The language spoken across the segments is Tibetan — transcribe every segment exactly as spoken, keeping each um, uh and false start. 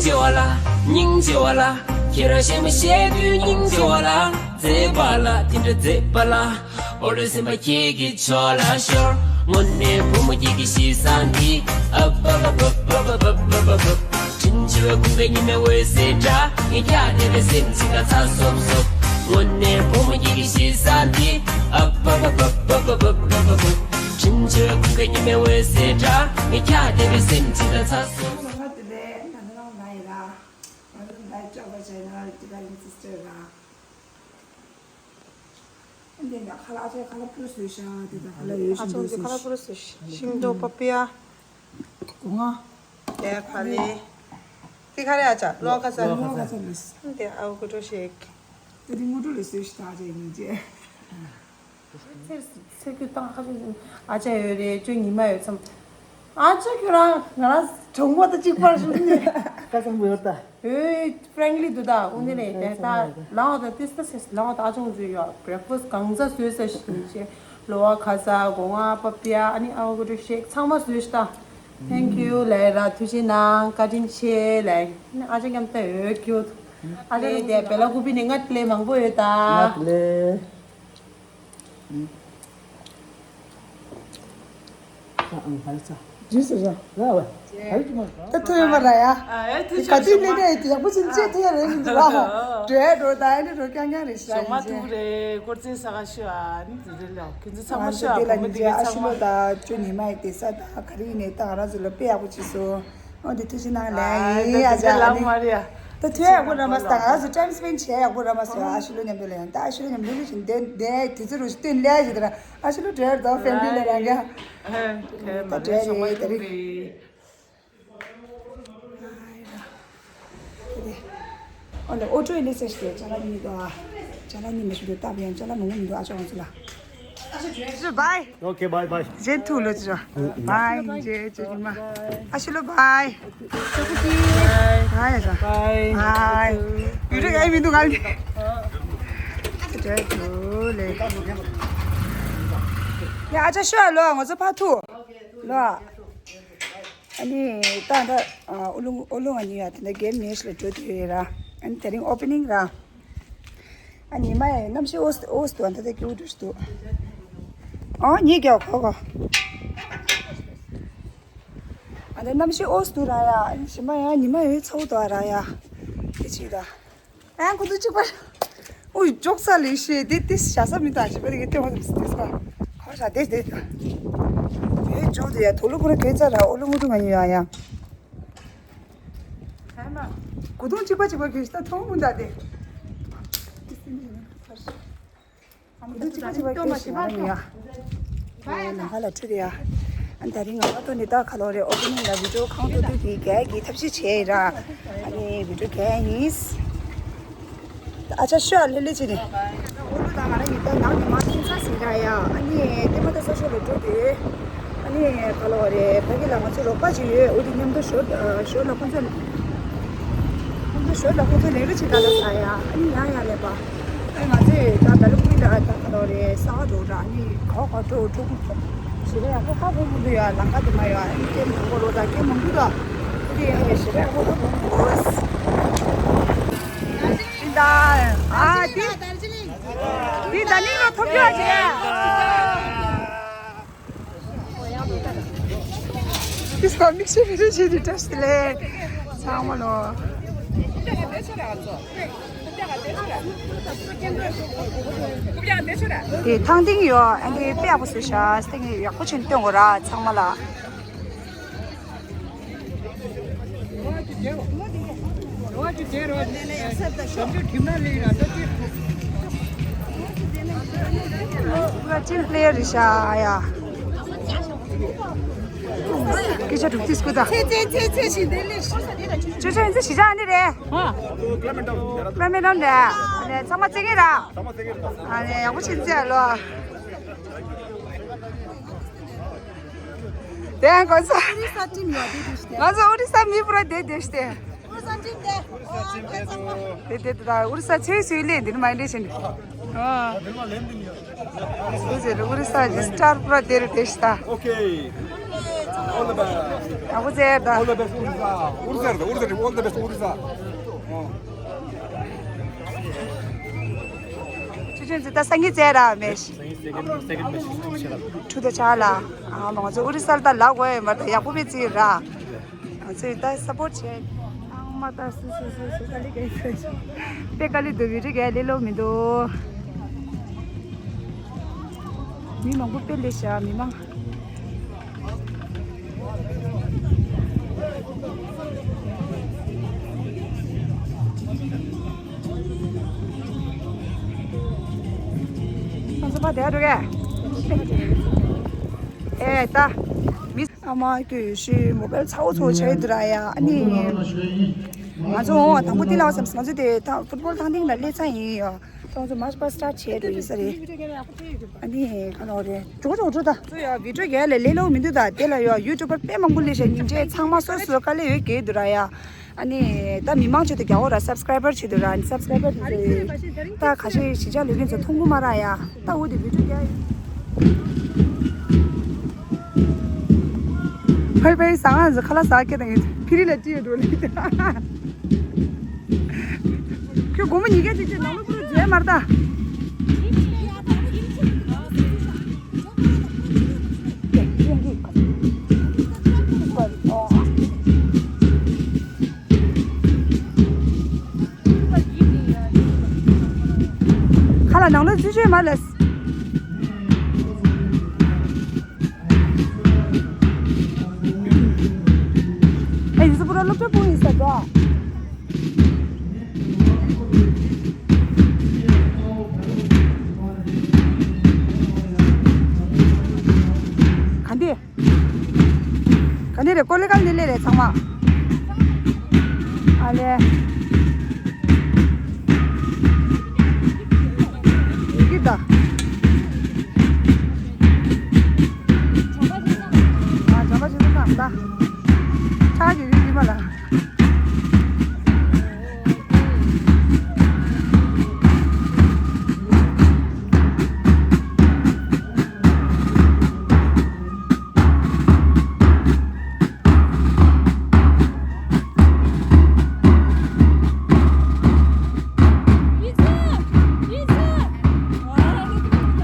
ཆེ་བ་ལ། སྙིང་རྗེ་བ་ལ། ཁྱེད་རང་གཞས་མ་བཤད་དུས་སྙིང་རྗེ་བ་ལ། མཛེས་པ་ལ་དེ་འདྲ་མཛེས་པ་ལ། འོ་རེ་སེམས་པ་ཁྱེད་ཀྱི་ཕྱོགས་ལ་ཤོར། དངོས་གནས་བུ་མོ་ཁྱེད་ཀྱི་གཤིས་བཟང་འདི། ཨ་བ་བ་བ། དྲིན་ཆེ་བའི་ཁུང་པའི་ཉི་མའི་འོད་ཟེར་འདྲ། ངས་ཁྱེད་བལྟས་པའི་སེམས་ཅིག་ལ་ཚ་སོབ་སོབ། དངོས་གནས་བུ་མོ་ཁྱེད་ཀྱི་གཤིས་བཟང་འདི། ཨ་བ་བ་བ། དྲིན་ཆེ་བའི་ཁུང་པའི་ཉི་མའི་འོད་ཟེར་འདྲ། ངས་ཁྱེད་བལྟས་པའི་སེམས་ཅིག་ལ་ཚ་སོབ། འདི་ནས་ཁ་ལག་ཨ་ཅག་ཁ་ལག་པུ་རུ་བཟོས་ཤག་འདི་དང་ཁ་ལག་ཡོད་ཤག་ཨ་ཅག་འདི་ཁ་ལག་པུ་རུ་བཟོས་ཤག་ཤིང་ཏོག་པ་པི་ཡ། སྒོ་ང་། དེ་ཁ་ལི། དེ་ཁ་ལི་ཨ་ཅག་ལོ་ཁ་ས། ལོ་ཁ་ས་ལ། དེ་ཨ་བོ་ཀ་ཌོ་ཤེག་དེ་དེ་དངོས་གྲུབ་ལ་བཟོས་ཤག་ད་ཨ་ཅག་ཡིན་གྱི། ཚེ་ཚེ་ཁྱོད་བཏང་ཁ་ཤས་ཨ་ཅག་ཡོད་རེད། ཁྱོད་ཉི་མ་ཡོད་ཙམ། ཨ་ཅག་ཁྱོད་རང་ང་རང་གྲོགས་པོ་དང་གཅིག་པར་ཞུགས་ནས། ཁ་སང་བོད་ད། ཨོའི་ཕྲེང་ལི་འདུག་ད་དབུ་འདི་རེད། དེ་ད་ལའོ་ད་ཏིས་ད་སེ་ལའོ་ད་ཨ་ཅག་ཚོས་ཡོད་བྷེ་རེག་ཕ་སི་གང་ཚ་བཟོས་ས་ཞིག་ཡིན་ཅེ། ལོ་བ་ཁ་ས་སྒོ་ང་པ་པི་ཡ་ཨ་ནི་ཨ་བོ་ཀ་ཌོ་ཤེག་ཚང་མ་བཟོས་ཤག་ད། Thank you ལེ་ར་ཐུགས་རྗེ་གནང་བཀའ་དྲིན་ཆེ་ལེ། ཨ་ཅག་མཉམ་ད་ཡོད་ཁྱོད། ཨ་ཅག་ལེ་དེ་བེ་ལ་ཀུ་པི་ནས་ང་ལེ་མང་པོ་ཡོད་ད། ང་ལེ། ཨང་ཧ་ལ་ཚ། ཇུས་སུ་ར། ར་བ། ཧ་ལ་ཅི་མ་ར། ད་ཐུ་ཡོད་མ་ར་ཡ། ཨ་ད་ཐུ་ག་དུས་ལས་ཀ་ཡི་དེ་ཡག་པོ་ཕྱིན་ཆད་ཐུ་ཡ་རེད་ཟིན་འདུག་ལ། འགྲོ་ཡ་འགྲོ་ད་ཨ་ནི་འགྲོ་རྐྱང་རྐྱང་རེད་ཤག་ཞོགས་པ་ཐུག་རེད། སྐོར་རྩེད་ས་ག་ཤོད་ཨ་ནི་དེ་རེད་ལ། ཁྱེད་ཚོ་ཚང་མ་ང་ཤོད་ཨ། ཚོ་དེ་ལ་བུ་མོ་ཉིན་དེ་རྗེས་ག་ཨ་ཚང་ཤི་ལོ་མ། ད་ཁྱོད་ཉི་མ་ཡི་དེ་ས་ད་ག་རེ་ཡིན་ནས་ད་ང་རང་ཚོ་ལ་དཔེ་ཡག་པོ་བྱས་སོང་། འོ་དེ་ཐུགས་རྗེ་གནང་ལེ། ཨ་ཡིན་ཡ་ཅག་ཨ་ནི། ད་ཐུགས་ཡག་པོ་ར་མ་སོང་། ང་རང་ཚོ་ཊའིམ་སི་པེན་ཌི་བྱས་ཡག་པོ་ར་མ་སོང་། ཨ་ཤི་ལོ་མཉམ་དུ་ལ་ཡང་ད་ཨ་ཤི་ལོ་མཉམ་དུ་ལ་ཞིག་འདས་འདས་དུས་ཚོད་རུ་ཞིག་སྟོན་ལེ་ཞིག་དེ་ར་ཨ་ཤི་ལོ་བྲོས་དང་ཕེ་མི་ལི་ལ་རང་ཡ། ཨ་ད་བྲོས་རེད་ད་རེད། ཨོ་ལེ་ཨོ་ཊོ་ཡི་ལེ་སེ་ཤི་ཅ་ལག་གཉིས་དོ། ཨ་ཅ་ལག་གཉིས་མ་ཞུ་དོ་སྟབས་ཡང་ཅ་ལག་མང་པོ་མི་འདུག་ཨ་ཅག་ང་ཚོ་ལ། ཨ་ཅག་བྲོས་བྲོས་བའི། Okay, bye bye. ཇེ་ཐུ་ལོ་ཅོ། Bye ཇེ་ཇེ་མ། ཨ་ཤི་ལོ་bye. Bye. Bye ཨ་ཅག Bye. Bye. ཡུ་རེ་ཨེ་མི་འདུག་ང་ལ། ཨ་ཅག་བྲོས་ཐུ་ལེ། ཡ་ཨ་ཅག་ཤོ་ཨ་ལོ་ང་ཚོ་ཕ་ཐུ་ལོ། ཨ་ནི་ད་ད་ཨ་ཨོ་ལུང་ཨོ་ལུང་ཨ་ནི་ཡ་དེ་འདྲ་གེམ་ནེ་ཤི་ལ་འགྲོ་དུས་ཡོད་ར། ཨ་ནི་དེ་རིང་ཨོ་པེ་ནིང་ར། ཨ་ནི་མ་ཡ་གནམ་གཤིས་ཨོ་སི་ཨོ་སི་དུ་ཨ་ད་ད་ཀྱུ་འགྲོ་ཤི་དུ། ཨོ་ཉི་ག་ཁོ་ཁོ། ཨ་ད་གནམ་གཤིས་ཨོ་སི་དུ་ར་ཡ། ཨ་ནི་ཞི་མ་ཡ་ཉི་མ་ཡོད་ཚ་བོ་དུ་ཨ་ར་ཡ། དེ་ཅི་ད། ཨ་ཁོ་ཚོ་གཅིག་པ། ཨོ་ཡི་ཅོག་ས་ལི་ཤེ་དེ་དེ་ཤ་ས་མི་ད་ཞི་པ་དེ་གི་དེ་བ་དེ་ས་ཁོ་ཤ་དེ་དེ་ད། ཨེ་ཅོག་དེ་ཡ་དོ་ལོ་ཁོ་ར་གེ་ཚ་ར་ཨོ་ལོ་ངུ་དུ་ང་ཉི་ཡ་ཡ། གུ་དུང་གཅིག་པ་གཅིག་པ་གི་ཤ་ཐོང་མུ་ད་དེ། གུ་དུང་གཅིག་པ་གཅིག་པ་གི་ཤ་ང་ར་ཉི་ཡ། ཨོ་ནང་ཧ་ལ་ཁྲིད་ཡ། ཨ་ད་རིང་ང་ང་ཏོ་ནི་ད་ཁ་ལོ་རེ་ཨོ་པེ་ནིང་ལ་བི་ཌི་ཡོ་ཁང་ཏོ་ཏོ་གི་གས་གི་ཐབས་ཤེས་བྱས་ར། ཨ་ནི་བི་ཌི་ཡོ་གས་ཡིན། ཨ་ཅག་ཤོ་ཨ་ལེ་ལེ་བྱེད་ནི། ཨོ་ལུ་དང་ང་རང་གཉིས་ད་ནང་ནས་མར་ཁྱིམ་ཚང་ཟིན་ར་ཡ། ཨ་ནི་ལྟད་མོ་ལྟ་ས་ཤོ་ལ་འགྲོ་དུས། ཨ་ནི་ག་ལ་བ་རེད་ཕ་གི་ལ་ང་ཚོ་རོགས་པ་ཅིག་ཡོད། འོ་དེ་མཉམ་དུ་ཞོར་ཞོར་ལ་ཁོང་ཚོ་ཁོང་ཚོ་ཞོར་ལ་ཁོང་ཚོ་ལས་རོགས་ཅིག་ག་ལ་ཟ་ཡ། ཨ་ནི་ཡང་ཡང་ལས་པ། ཨ་ནི་ང་ཚོས་ད་ད་ལོ་ཀུན་ད་ད་ག་ལ་བ་རེད་ས་ག་འགྲོ་ར། ཨ་ནི་ག་ག་འགྲོ་འགྲོ་གི་ཞི་བ་ཡག་པོ་ཧ་གོ་མི་འདུག་ཡ། ལམ་ཁ་དེ་མ་ཡོད། ཨ་ནི་སྐད་མང་པོ་རོ་ད་སྐད་མང་པོ་ད། འོ་དེ་ཡང་ཡ་ཞི་བ་ཡག་པོ་ཧ་གོ་མི་འདུག་འདི་ད་ཨ་འདི་འདི་ད་ནི་ང་ཐོབ་རྒྱུ་ཨ་ཅེ། This coming to me, she did just delay. Samalo. དེ་ཐང་ཏིང་ཡོད། ཨ་འདི་དཔེ་ཡག་པོ་བཟོས་ཤག་སྟེང་ཡག་པོ་ཆེན་སྟོན་གོ་ར་ཚང་མ་ལ། ཅིན་པླེ་ཡར་རེད་ཤག་ཡ། སྐད་ཆ་དྲུག་ཏིས་སྐུ་ད། ཚེ་ཚེ་ཚེ་ཚེ་ཞིག་དེ་ལས། ཅོ་ཅོ་ཡིན་ཚེ་ཞི་ཅང་ཨ་ནི་རེད། ཧ། ཀླ་མེད་ནམ་རེད། ཨ་ནི་ཚང་མ་རྩེ་གི་ར། ཨ་ནི་ཡག་པོ་ཆེན་ཚེ་ལོ། དེ་ཡང་གོ་ས། ཨོ་རི་ས་ཊིམ་ཡོད་དེ་དེ་ཤི་དེ། ང་ཚོ་ཨོ་རི་ས་མི་པུ་ར་དེ་དེ་ཤི་དེ། ཨོ་རི་ས་ཊིམ་དེ། དེ་དེ་དེ་ད་ཨོ་རི་ས་ཆེ་ཤོས་ལས་འདི་ནི་མ་འདྲེ་ཤི་འདི། ཨ། དེ་ཟེར་ཨོ་རི་ས་ཇི་སི་ཊར་པུ་ར་དེ་རུ་དེ་ཤི་ད། ཨོ་ཁེ། All the best. ཡག་པོ་བྱས་ད། All the best, Odisha. Odisha, Odisha, all the best, Odisha. ཆུ་ཆུན་ཚེ་ད་སང་ཉིན་བྱས་ར་མེད། སང་ཉིན་second, second match ཆེ་ལ། ཁྲུ་དོ་ཆ་ལ། ཨ་མ་ང་ཚོ་ཨོ་རི་ས་ལ་ད་ལ་གོ་ཡོད་མ་ད་ཡག་པོ་མེད་ཚིག་ར། ང་ཚོས་ད་སཔོར་ཊི་བྱས། ཨང་མ་ད་སུ་སུ་སུ་སུ་དཀའ་ལས་ཀྱི་དཔེ་དཀའ་ལས་འདུག་བི་ཌིའོ་རྒྱག་ལས་སླ་པོ་མི་འདུག་མི་མང་པོ་དཔེ་སླེབས་ཤག་མི་མང་། ང་ཚོ་ཕར་བསྡད་འགྲོ་གས། ཨེ་ད། མི་ཨ་མ་ཁྱོད་ཤི་མོ་བལ་ཚ་བོ་ཚ་བོ་བྱས་འདུག་ར་ཡ། ཨ་ནི་ང་ཚོ་འོང་བ་དང་པོ་དེ་ལ་བ་བསམ། ང་ཚོ་དེ་ཐང་ཕུཊ་བོལ་ཐང་སྟེང་ལ་སླེབས་ཚར་ཡིན་ཡ། ད་ང་ཚོ་མར་ཆི་པ་སི་ཊར་ཊི་བྱས་འགྲོ་ཡིན་ས་རེད། ཨ་ནི་ག་ལོ་རེད། འགྲོ་འགྲོ་འགྲོ་ད། ཚོ་ཡ་བི་ཌིའོ་རྒྱག་ལས་སླ་པོ་མི་འདུག་ད་དེ་ལ་ཡོ་ཡུ་ཊུབ་པར་དཔེ་མང་པོ་སླེབས་ཤག་ཉིན་རེ་ཚང་མ་སོ་སོ་དཀའ་ལས་ཡོད་གི་འདུག་ར་ཡ། ཨ་ནི་ད་མི་མང་ཆེད་དུ་རྒྱག་འོ་ར། སབ་སི་ཀ་རའི་བར་ཆེད་དུ་ར། ཨ་ནི་སབ་སི་ཀ་རའི་བར་དེ་ཚོ་ད་ཁ་ཤས་གཞིས་ཆགས་ལས་མཁན་ཚོ་མཐོང་གི་མ་ར་ཡ། ད་འོ་དེ་བི་ཌིའོ་རྒྱག་ཕའི་ཕའི་ཟ་ང་ཟ་ཁ་ལག་ཟ་སྐད་དང་ཕི་རི་ལ་ཅི་ཡོད་འགྲོ་ལེ། ཁྱོད་སྒོར་མོ་ཉིས་བརྒྱ་ཅིག་ཅིག་ནང་ལོགས་པུ་རུ་བརྗེད་མར་ལྟ། ཁ་ལག་ནང་ལོགས་ཚུད་ཤོད་མ་ལས། ཨེ་ཡུ་སུ་པུ་ར་སློབ་གྲྭ་སྤུངས་ཡིན་ས་འགྲོ། ག་འདི། ག་འདི་རེད། ཀོ་ལི་གལ་འདི་ལས་རེད་ཚང་མ། ཨ་ལེ། ཡི་གེ་ད། ཨ་ཇམ་པ་ཆེ་ས་ཁམས་ད། ཆག་གི་ཡུལ་འདི་མ་ལ།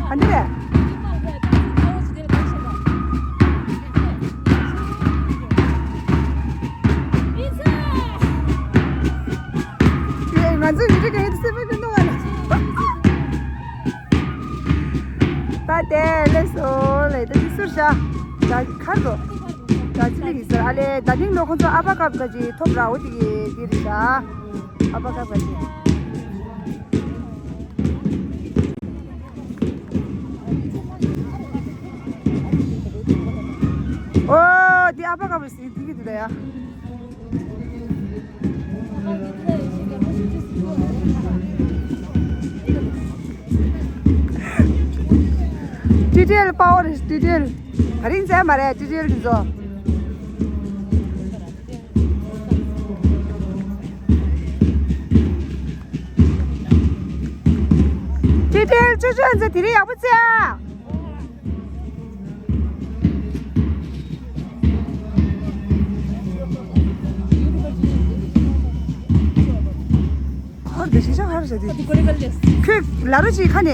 ག་འདི་རེད། ང་ཚོའི་བི་ཌིའོ་ག་ཡིན་སེམས་པ་ཀུན་སྣང་བ་ལ། ད་དེ་ལས་སོ་ལས་ད་ཅི་ཟུར་བཞག་ད་ཁར་དོ། ད་ཅི་ལས་ཡིན་ཟེར་ཨ་ལས་ད་ཐེངས་ལོ་ཁོང་ཚོ་ཨ་པ་ཀབ་ག་ཅི་ཐོབ་ར་འོ་དེ་གི་དེ་རེད་ཤག་ཨ་པ་ཀབ་ག་ཅི། ཨོ་དེ་ཨ་པ་ཀབ་ཟེར་དེ་གི་དེ་ལ་ཡ། ཊི་ཊི་ཨེལ་དཔའ་བོ་རེད། ཊི་ཊི་ཨེལ། ད་རིང་མཇལ་མ་རེད་ཊི་ཊི་ཨེལ་དེ་ཚོ། ཊི་ཊི་ཨེལ་ཅོ་ཅོ་ཡ་ཚོ་དེ་རིང་ཡག་པོ་བྱས་ཨ། ཁོར་དེ་ཤེས་བྱ་ཧར་བྱ་དེ། ཁོས་ལ་རུ་ཅིག་ཁ་ནས།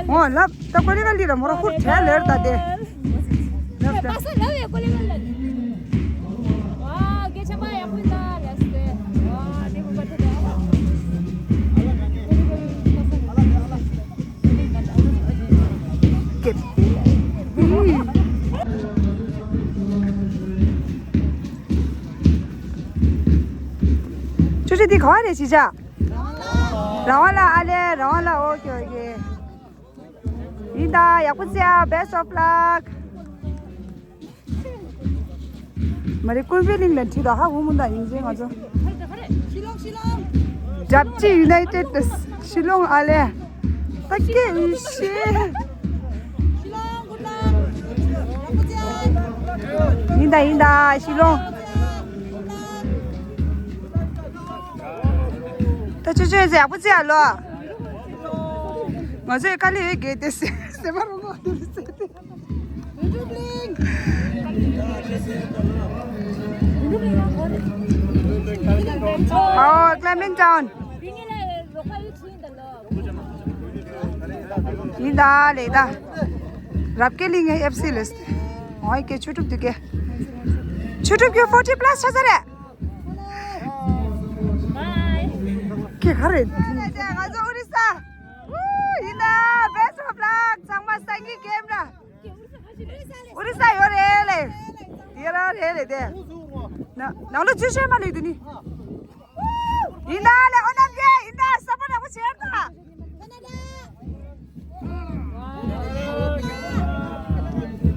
འོ་ལབ་ད་ཀོ་ལི་ག་ལི་ར་མོ་ར་ཁུར་བྲལ་ལེར་ད་དེ། ལབ་ད། ཅོ་ཅོ་འདི་ག་བ་རེད་ཅི་ཅག་རང་དབང་ལ་ཨ་ལེ། རང་དབང་ལ། ཨོ་ཁེ་ཨོ་ཁེ། ཡིན་ད། ཡག་པོ་བྱས། Best of luck. མ་རེད། ཀུན་དཔེ་གླིང་ལ་བྲིས་དང་ཧ་གོ་མི་འདུག་ཡིན་ཅེ་ང་ཚོ། ཌབ་ཅི་ཡུ་ནའི་ཊེཌ་ཤི་ལོང་ཨ་ལེ། ད་སྐད་འུ་ཤེ། ཡིན་ད་ཡིན་ད་ཤི་ལོང་། ད་ཆུ་ཆུ་ཟེར་ཡག་པོ་བྱས་ཨ་ལོ། ང་ཚོས་དཀའ་ལས་ཡོད་གི་དེ་ཟེར་ཟེར་མ་རུང་ངོ་དེ་ཟེར་ཏེ། Oh, Clement Town. ཡིན་ད་ལེ་ད། རབ་ཀེ་ལི་ངའི་ཨེབ་སི་ལེས། ཨོ་ཀེ་ཆུ་ཕྲུག་དུ་ཀེ། ཆུ་ཕྲུག་ཀེ་ཕོར་ཊི་པ་ལ་སི་ཆ་ས་རེད། ཀེ་ག་རེད། ང་ཚོ་ཨོ་རི་ས། ཡིན་ད། Best of luck. ཚང་མ་སང་གི་གེམ་ར། ཨོ་རི་ས་ཡོད་རེད་ལེ། དེ་ར་རེད་ལེ་དེ། ན་ནང་ལོ་ཅི་བཤད་མ་ལེ་དེ་ནི། ཡིན་ད་ལེ། ཨོ་ནམ་རྒྱལ་ཡིན་ད། སབ་པོར་ཊི་ཡག་པོ་བྱེད་ད།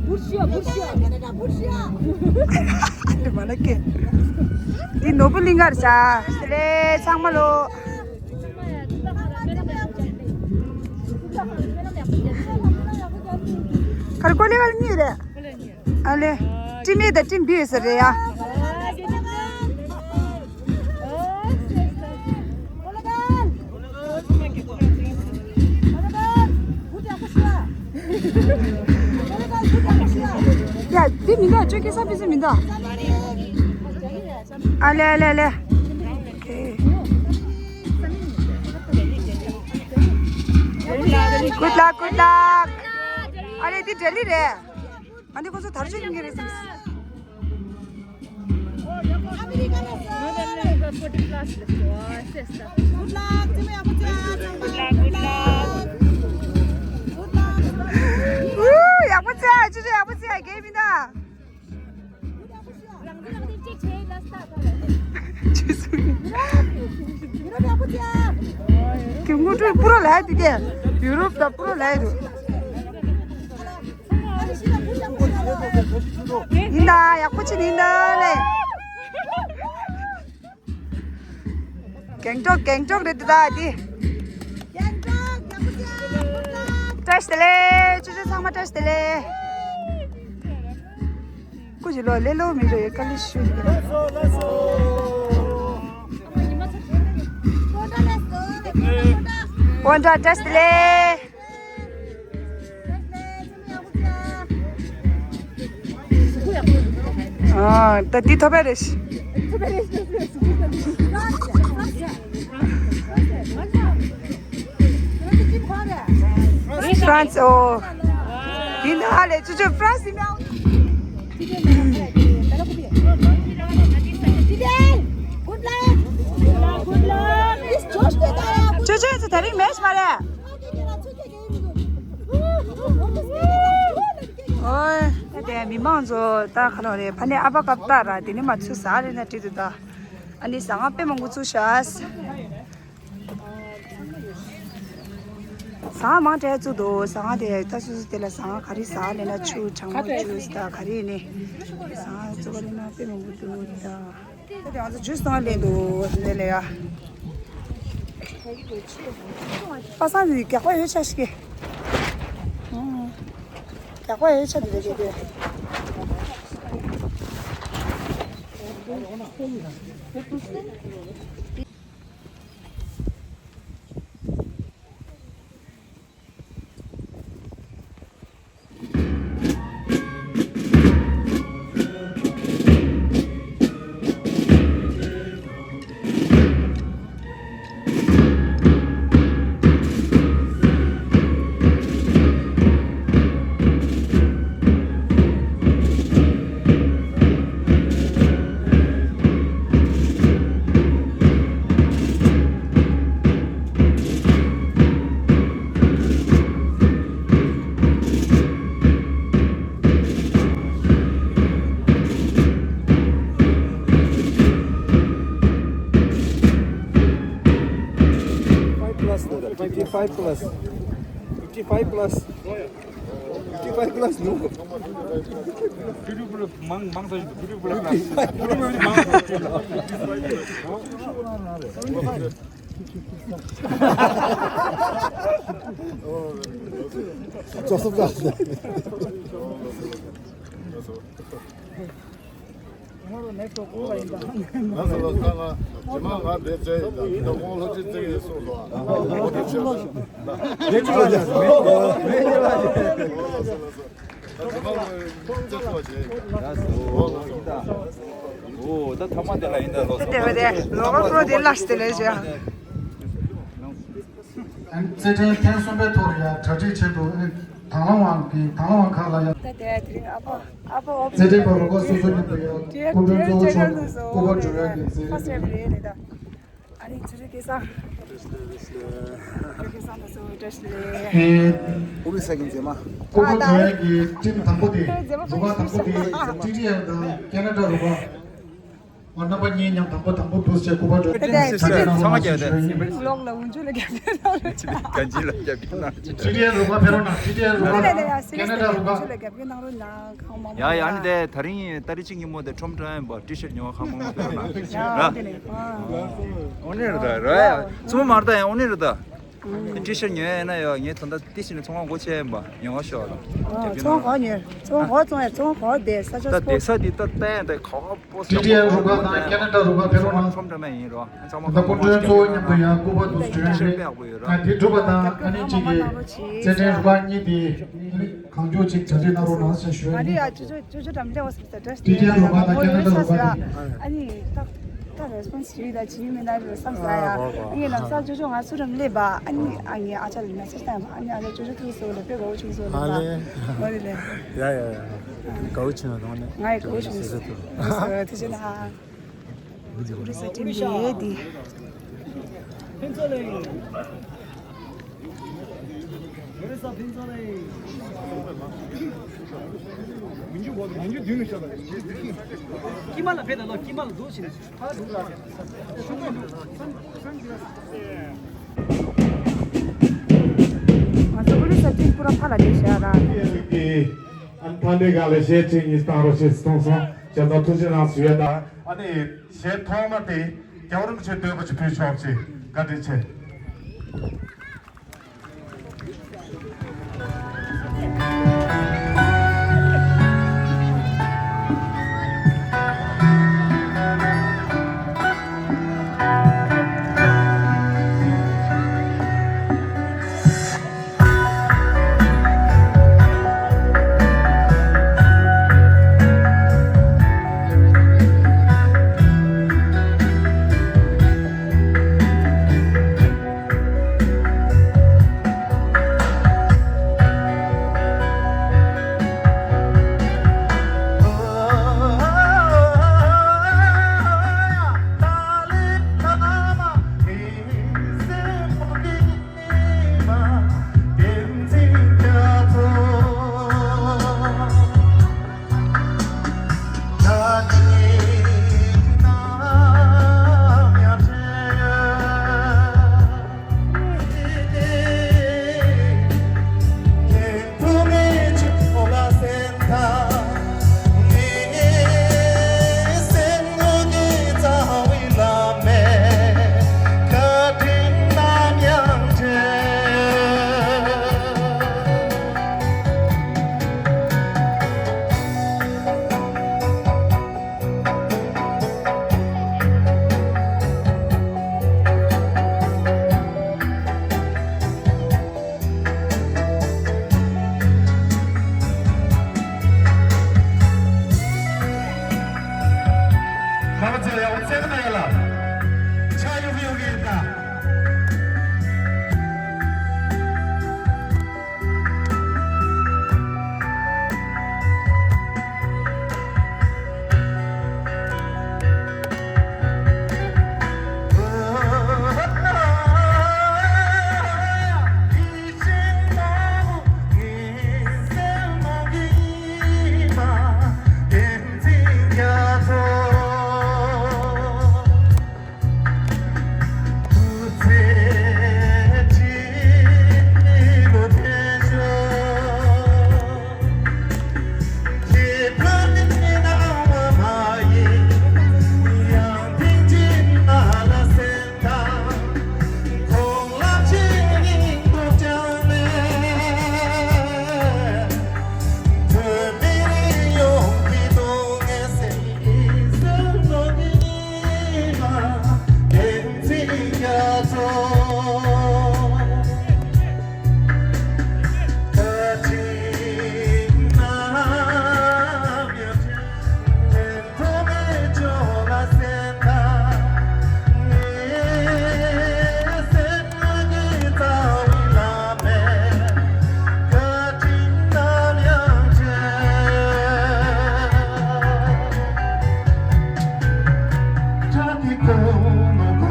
བུར་ཤི་ཡ། བུར་ཤི་ཡ། ཁ་ནེ་ཌ་བུར་ཤི་ཡ། ཨ་ནི་མ་ན་ཀེ། འདི་ནོར་བུ་གླིང་གར་བྱ། དེ་ལས་ཚང་མ་ལོ། ཁར་ཀོ་ལེ་བལ་གཉིས་རེད། ཨ་ལེ། ཊིམ་ཨེ་དང་ཊིམ་བི་ཟེར་རེད་ཡ། ཡ་དེ་མི་འདུག་ཅོ་ཀེ་ས་པི་སི་མི་འདུག་ཨ་ལེ་ཨ་ལེ་ཨ་ལེ། Good luck, good luck. ཨ་ལེ་དེ་ལྡི་ལི་རེད། ཨ་ནི་ཁོ་ཚོ་དར་ལྕོག་ཡིན་གྱི་རེད་བསམ། Good luck. Good luck. Good luck. ཡག་པོ་བྱས། ཅི་ཅི་ཡག་པོ་བྱས། རྒན་མི་འདུག་ཅི་སུ། ཁྱོད་དངོས་གྲུབ་པུ་རོ་ལ་དེ་གས་ཡུ་རོབ་དང་པུ་རོ་ལ་དུ། ཡིན་ད། ཡག་པོ་ཅིག་ཡིན་ད་ལེ། གེང་ཀྲོག་གེང་ཀྲོག་རེད་ད་འདི། བཀྲ་ཤིས་བདེ་ལེགས། ཅོ་ཅོ་ཚང་མ་བཀྲ་ཤིས་བདེ་ལེགས། སྐུ་མཁྱེན་ལོ་ལེ་ལོ་མི་རེ་བཀའ་ལས་ཞུ་གི་རེད། ཝན་ཏྲ་བཀྲ་ཤིས་བདེ་ལེགས། ཨ། ད་འདི་ཐོབ་པ་རེད། ཧྥ་རན་སི། ཨོ། འདི་ན་ལས་ཅོ་ཅོ་ཧྥ་རན་སི་མིའུ། ཅོ་ཅོ་ཚོ་དེ་རིང་མེཆ་མ་རེད། ཨོའི། ད་དེ་མི་མང་ཚོ་ད་ག་ལོ་རེད། ཕ་ནས་ཨ་ཕ་སྐབས་ད་ར་དེ་ནས་མ་ཚུད་ཟ་རེད་ན་བྲིས་འདུག་ད་ཨ་ནི་ཟ་ང་དཔེ་མང་པོ་ཚུད་ཤག་ཟ་ང་མང་དྲགས་ཚུད་འདུག་ཟ་ང་དེ་ད་སོ་སོ་དེ་ལ་ཟ་ང་ག་རེ་ཟ་ལེ་ན་ཆུ་གྲང་མོ་ཇུས་ད་ག་རེ་ནི་ཟ་ང་ཚུད་པ་ལེ་ན་དཔེ་མང་པོ་འདུག་ད། དེ་ང་ཚོ་ཇུས་བཏང་ལེན་འདུག་དེ་ལས་ཡ། པ་སངས་འདི་རྒྱག་པ་ཡོད་ཆ་ཞིག་གི། རྒྱག་པ་ཡོད་ཆ་འདི་རེད་གི་དེ། Five plus, fifty-five plus, fifty-five plus, fifty-five plus, no. Beautiful, mang, mang sa, beautiful plus. Beautiful, mang. Joseph. ང་ཚོ་ལ་ཁ་ང་ཇེ་མང་ང་འདས་ཚེ་ཡིན་ད་ཁོང་ལྷ་ཅིག་བརྩེགས་ཡིན་གསུངས་སོང་ཨ། ཨོ་དེ་ཆེ་ལ་ཞིག་མེད་ཅི་ལ་ཞིག་མེད་ཅི་ལ་ཞིག་ཨོ་ད་ཐ་མ་དེ་ལ་ཡིན་ད་ལོ། དེ་བས་དེ་ལོ་ག་པྲོ་དེ་ལ་སྟེ་ལས་བྱ། རྩེད་འགྲན་ཐེངས་གསུམ་པའི་ཐོག་ལ་ཡང་གྲ་སྒྲིག་ཆེད་དུ་དང་བླངས་དབང་གིས་དང་བླངས་དབང་ཁག་ལ་ཡང་། ད་དེ་དེ་རིང་ཨ་ཕ་ཨ་ཕ་ཨོ་རྩེད་འགྲན་པ་རུ་ཁག་སོ་སོ་མཉམ་དུ་ཡང་སྐུ་མགྲོན་གཙོ་བོ་མཆོག་ནས་སྐུ་པར་སྒྲོན་ཡག་གི་མཛད་ཕ་སེབ་རེད་ལེ་ད། ཨ་རིང་ཚུ་རི་སྐལ་བཟང་། ཚུ་རི་སྐལ་བཟང་དང་གཙོ་བོ་བཀྲ་ཤིས་བདེ་ལེགས། ཨུ་རི་ས་གི་མཛེས་མ། སྐུ་པར་སྒྲོན་ཡག་གི་ཊིམ་དང་པོ་དེ་རུ་ཁག་དང་པོ་དེ་ཊི་ཊི་ཨེལ་དང་ཁེ་ན་ཌ་རུ་ཁག་ཨོ་རྣམ་པ་གཉིས་མཉམ་དང་པོ་དང་པོ་འདུག་ཅེས་སྐུ་པར་སྒྲོན་ཡག་གི་ཊིམ་ཚང་མ་རྒྱབ་ཡོད་ད། ལོག་ལ་འུ་ཆུ་ལ་རྒྱབ་ཡོད་ད། གན་ཇི་ལ་རྒྱབ་ཡོད་ན། ཊི་ཊི་ཨེལ་རུ་ཁག་ཕེབས་རོགས་གནང་། ཊི་ཊི་ཨེལ་རུ་ཁག་ཁེ་ན་ཌ་རུ་ཁག་འུ་ཆུ་ལ་རྒྱབ་ཡོད་གནང་རོགས་གནང་། ཡ་ཡ། ཨ་ནི་དེ་ད་རིང་ཏ་རིག་གཅིག་ཉིན་མོ་དེ་ཁྲོམ་ཁྲོམ་ཡིན་པ། ཊི་ཤར་ཉོ་ཁ་མང་པོ་ཡོད་ན་ར། ཨོ་ནི་རེད་ད་ར། ཡ་ཚོང་མ་རེད་ད། ཡ་ཨོ་ནི་རེད་ད། ཊི་ཤར་ཉོ་ཡ་ན་ཡ་ངས་ད་ལྟ་ཏི་ཤི་ནས་ཚོང་ཁང་སྒོ་ཕྱེ་ཡིན་པ། ཉོ་ཁ་ཤོག་ལ། ཚོང་ཁང་ཉོ། ཚོང་ཁང་ཚོང་ཡ་ཚོང་ཁང་དེ་ས་ཆ་ད་དེ་ས་དེ་ད་ལྟ་ཡ་དེ་ག་བ་པོ་ཊི་ཊི་ཨེལ་རུ་ཁག་དང་ཁེ་ན་ཌ་རུ་ཁག་ཕེབས་རོགས་གནང་། ཁྲོམ་ཁྲོམ་ཡིན་རོ། ཚང་མ་ད་སྐུ་མགྲོན་གཙོ་བོ་མཉམ་དུ་ཡང་སྐུ་པར་དུ་སྒྲོན་རེད། ད་དེ་གྲུབ་པ་དང་ཨ་ནི་གཅིག་གི་རྩེད་འགྲན་རུ་ཁག་གཉིས་དེ་ཨ་ནི་གང་མགྱོགས་ཅིག་གྲ་སྒྲིག་གནང་རོགས་གནང་ཞེས་ཞུ་ཡ་ཡིན། ཨ་ནི་ཡ་ཅོ་ཅོ་ཅོ་ཅོ་འགྲམ་ལས་འོ་སི་ད་ཊི་ཊི་ཨེལ་རུ་ཁག་དང་ཁེ་ན་ཌ་རུ་ཁག་དེ་ཨ་ནི་ད་ད་རེ་སི་པོན་སི་བྱེད་ཡི་ད་བྱེད་མི་ན་རེ་བསམ་ས་ཡ། ཨ་ནི་ལམ་སང་ཅོ་ཅོ་ང་ཚུར་རམ་སླེབས་པ། ཨ་ནི་ཨ་ནི་ཨ་ཅག་ལ་མེ་སེ་ཇི་བཏང་བ། ཨ་ནི་ཨ་ཅག་ཅོ་ཅོ་ཐུག་སོ་ལ་དཔེ་དགའ་བོ་བྱུང་སོ་ལ་ཨ་ལེ། ཨོ་ལེ་ལེ། ཡ་ཡ་ཡ། དགའ་བོ་བྱུང་ཡོད་ནོ་ནི། ང་ཡི་དགའ་བོ་བྱུང་སོ། ཐུགས་རྗེ་ཆེ་ན། ཨུ་རི་ས་ཊིམ་དེ་དེ། ང་ཚོ་ཨུ་རི་ས་ཊིམ་པུ་ར་ཕ་ལ་བསྡད་བཞག་ར། ཨ་ནི་ཕ་འདི་ག་ལ་གཞས་ཁྲིད་གཉིས་བཏང་རོགས་ཞེས་གསུངས་སོང་། བྱས་ཙང་ཐུགས་རྗེ་གནང་ཞུ་ཡ་དང་། ཨ་ནི་གཞས་ཐོག་མ་དེ་རྒྱལ་བ་རིན་པོ་ཆེ་བསྟོད་པ་ཅིག་ཕུལ་ཆོག་ཅིག་བཀའ་དྲིན་ཆེ།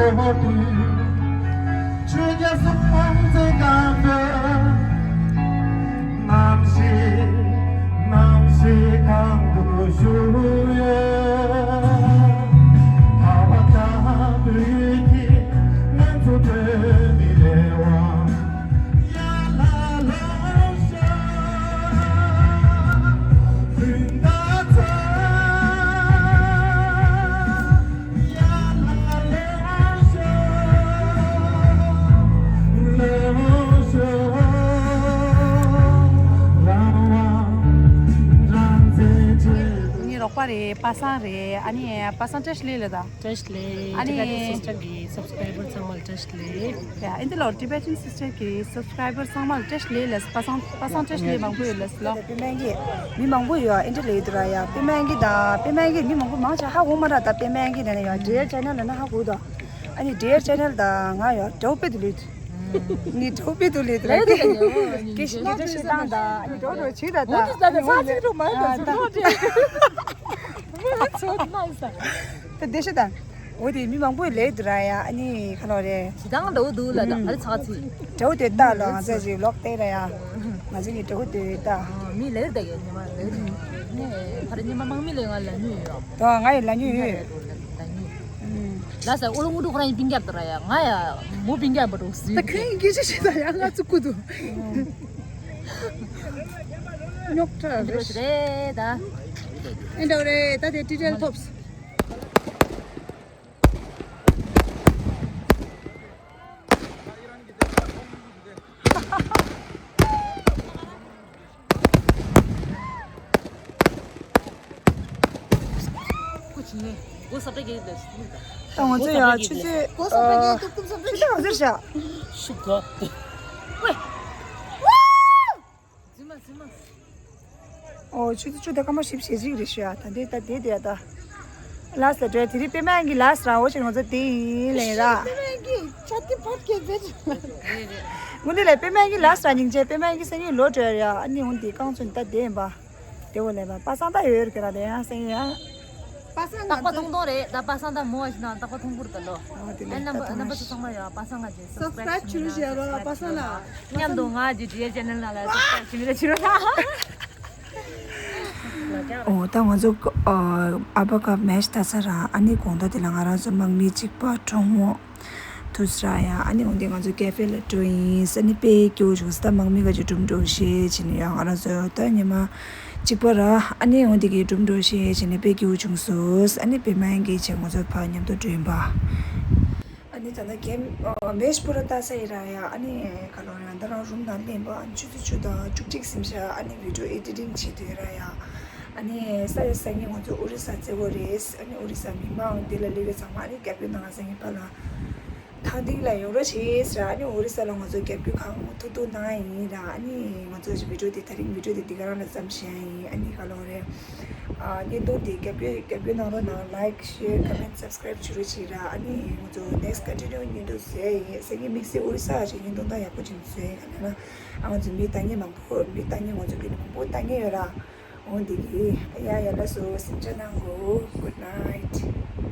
ཆོས་རྒྱལ་སྲས་དབང་མཛད་གང་འདོད། ནམ་ཞིག་ནམ་ཞིག་གང་དུ་བཞུགས་ཡོད། ཁ་བ་ལྟ་བུའི་དེ་ང་ཚོ་བོད་མི་རེ་བ། ཡ་ལ་ལོ་ཤ་བུན་ད་ཚ། ངའི་རོགས་པ་རེད། པ་སངས་རེད། ཨ་ནི་པ་སངས་བཀྲ་ཤིས་བདེ་ལེགས་དང་། བཀྲ་ཤིས་བདེ་ལེགས། ཨ་ནི་Tibetan sister གི་subscriber ཚང་མ་ལ་བཀྲ་ཤིས་བདེ་ལེགས། ཡ་ཨིན་ཏི་ལོ་Tibetan sister གི་subscriber ཚང་མ་ལ་བཀྲ་ཤིས་བདེ་ལེགས། པ་སངས་པ་སངས་བཀྲ་ཤིས་བདེ་ལེགས་མང་པོ་ཡོད་ལེགས་ལོ། པད་མ་གི་མི་མང་པོ་ཡོད། ཨིན་ཏི་ལོ་ཡོད་དུ་ར་ཡ། པད་མ་གི་དང་པད་མ་གི་མི་མང་པོ་མང་ཆེ་ཧ་གོ་མ་ར། ད་པད་མ་གི་ནས་ཡ་Dear channel ལ་ན་ཧ་གོ་དོ། ཨ་ནི་Dear channel དང་ང་ཡོད་འདྲ་པོ་དུ་ལུས། ནི་འདྲ་པོ་དུ་ལུས་དུ་ར། ལས་དེ་ལས་ཀྱི་ཤི་ན་དུ་ཤི་དང་དང་ཨ་ནི་འདྲ་པོ་བྱེད་ད་ད། ད་ད་ཚ་ཚིག་རུ་མ་ད་ཚུགས་རོགས་ཏེ། ད་དེ་ཤི་ད། འོ་དེ་མི་མང་པོ་ལས་དུ་ར་ཡ། ཨ་ནི་ཁ་ལོ་རེད། ཇི་ལྟར་འདྲ་པོ་འདུག་ལ་ད་ཨ་རི་ཚ་ཚིག་འདྲ་པོ་དེ་ལྟ་ལོ། ང་ཚོ་ཞིག་ལོག་སྟེ་ར་ཡ། ང་ཚོ་གི་འདྲ་པོ་དེ་ལྟ། མི་ལས་ད་གི་ཉི་མ་ལས་ནས་ཕར་ཉི་མ་མང་མི་ལས་ང་ལ་ཉུ་ཡོད། ད་ང་ཡི་ལ་ཉུ་ཡོད། ལ་ཉུ། ལ་ས་ཨོ་ལོ་ངུ་འདུག་ཁ་ར་ཡིན་པིན་རྒྱབ་ད་ར་ཡ། ང་ཡ་མོ་པིན་རྒྱབ་པ་འདུག་ཟི། ད་ཁྱོད་ཡིན་གི་ཤི་ཤི་ད་ཡ། ང་ཚོ་ཀུ་འདུག་ཉོག་ཁྲ་རེད། རེད་ད། ཨེ་འདྲ་རེད། ད་དེ་ཏི་ཏལ་ཐོབ། ད་ང་ཚོ་ཡ་ཆུ་ཚོད་ཆུ་ཚོད་ང་ཚོ་ཤ། ཨོ་ཆུ་ཚོད་བཅུ་དང་སྐར་མ་བཞི་བཅུ་རེད་ཤག་ད་འདི་ད་དེ་དེ་ད་ལ་སི་ལ་འགྲོ། དེ་རིང་པད་མ་གི་ལ་སི་ར། འོ་ཅིག་ང་ཚོ་དེ་ཡིན་ལེ་ར། དངོས་གནས་ལ་པད་མ་གི་ལ་སི་ར་སྙིང་རྗེ། པད་མ་གི་སང་ཉིན་ལོག་འགྲོ་ཡ། ཨ་ནི་འོ་འདི་རྐང་ཚོ་ད་དེ་ཡིན་པ། དེ་འོ་ལེ་པ་པ་སངས་ད་ཡོད་རེད་ཁྱེད་རང་དེ་ཡང་སང་ཉིན་ཡ། པ་སངས་རྟག་པ་མཐོང་མཐོང་རེད་ད། པ་སངས་ད་མོ་བ་ཞིག་དང་རྟག་པ་མཐོང་གི་རེད་ད་ལོ། ཨ་རྣམ་པ་རྣམ་པ་ཚོ་ཚང་མ་ཡོད། པ་སངས་ང་ཅེ་སབ་སི་ཀ་རབ་བྱེད་རོགས་བྱེད་ར། པ་སངས་ལ་མཉམ་དུ་ང་ཅེ་ཌི་ཨེ་ཆེ་ནལ་ནང་ལ་སབ་སི་ཀ་རབ་བྱེད་མི་ལ་བྱེད་རོགས་གནང་། ཨོ་ད་ང་ཚོ་ཨ་ཨ་བ་ཀ་མེ་ཆི་ལྟ་ས་ར། ཨ་ནི་དགོང་དག་དེ་ལ་ང་རང་ཚོ་དམག་མི་གཅིག་པ་གྲོགས་མོ་དུ་ས་ར་ཡ། ཨ་ནི་འོ་དེ་ང་ཚོ་ཀེ་ཧྥེ་ལ་འགྲོ་ཡིན། ཨ་ནི་དཔེ་སྐྱིད་པོ་བྱུང་སོང་། ད་དམག་མི་ག་ཅིག་སྒྲུབ་འགྲོ་ཤེས་བྱས་ནས་ཡ། ང་རང་ཚོ་ད་ཉི་མ་གཅིག་པ་ར། ཨ་ནི་འོ་དེ་གི་སྒྲུབ་འགྲོ་ཤེས་བྱས་ནས་དཔེ་སྐྱིད་པོ་བྱུང་སོང་། ཨ་ནི་པད་མ་གི་བྱས་ང་ཚོ་ཕར་མཉམ་དུ་འགྲོ་ཡིན་པ། ཨ་ནི་ད་ལྟ་གེམ་ཨ་མེ་ཆི་པུ་ར་ལྟ་ས་ཡིན་ར་ཡ། ཨ་ནི་ག་ལོ་ར་ད་རང་རུམ་ནང་སླེབས་པ་ཆུ་ཚོད་བཅུ་དང་བཅུ་གཅིག་ཟིན་ཤག་ཨ་ནི་བི་ཌི་ཡོ་ཨེ་ཌི་ཊིང་བྱེད་དུས་ར་ཡ། ཨ་ནི་ས་ཡ་སང་ཉིན་ང་ཚོ་ཨོ་རི་ས་བརྩི་དགོས་རེད། ཨ་ནི་ཨོ་རི་ས་མི་མང་འདི་ལ་སླེབས་པའི་ཚང་མ་ཨ་ནི་རྒྱབ་སྐྱོར་གནང་བ་སང་ཉིན་ཕར་ལ་ཐང་སྟེང་ལ་ཡོང་རོགས་བྱེད་ཟེར། ཨ་ནི་ཨོ་རི་ས་ལ་ང་ཚོ་རྒྱབ་སྐྱོར་གང་ཐུབ་ཐུབ་གནང་ཡིན་ར། ཨ་ནི་ང་ཚོ་བི་ཌི་ཡོ་འདི་དེ་རིང་བི་ཌི་ཡོ་འདི་འདི་ག་རང་ལ་མཚམས་བཞག་ཡིན། ཨ་ནི་ག་ལོ་རེད། ཨ་བརྙན་ཐུང་འདི་རྒྱབ་སྐྱོར་རྒྱབ་སྐྱོར་གནང་རོགས་གནང་། ལའིཀ་ཤེར་ཀོ་མེན་སབ་སི་ཀ་རབ་བྱེད་རོགས་བྱེད་ར། ཨ་ནི་ང་ཚོ་ནེག་སི་ཊི་ཀོན་ཊི་ནིའུ་བརྙན་ཐུང་བཟོས་ཡིན། སང་ཉིན་དམིགས་བསལ་ཨོ་རི་ས་ཅིག་བརྙན་ཐུང་ད་ཡག་པོ་ཅིག་བཟོས་ཡིན། ག་ལ་ན་ཨ་ང་ཚོ་མི་ལྟ་མཁན་མང་པོ་མི་ལྟ་མཁན་ང་ཚོ་བརྒྱུད་ནས་མང་པོ་ལྟ་མཁན་ཡོད་ར། འོ་འདི་གི་ཡ་ཡ་ལགས་སོ། གཟིམ་འཇག་གནང་གོ། Good night།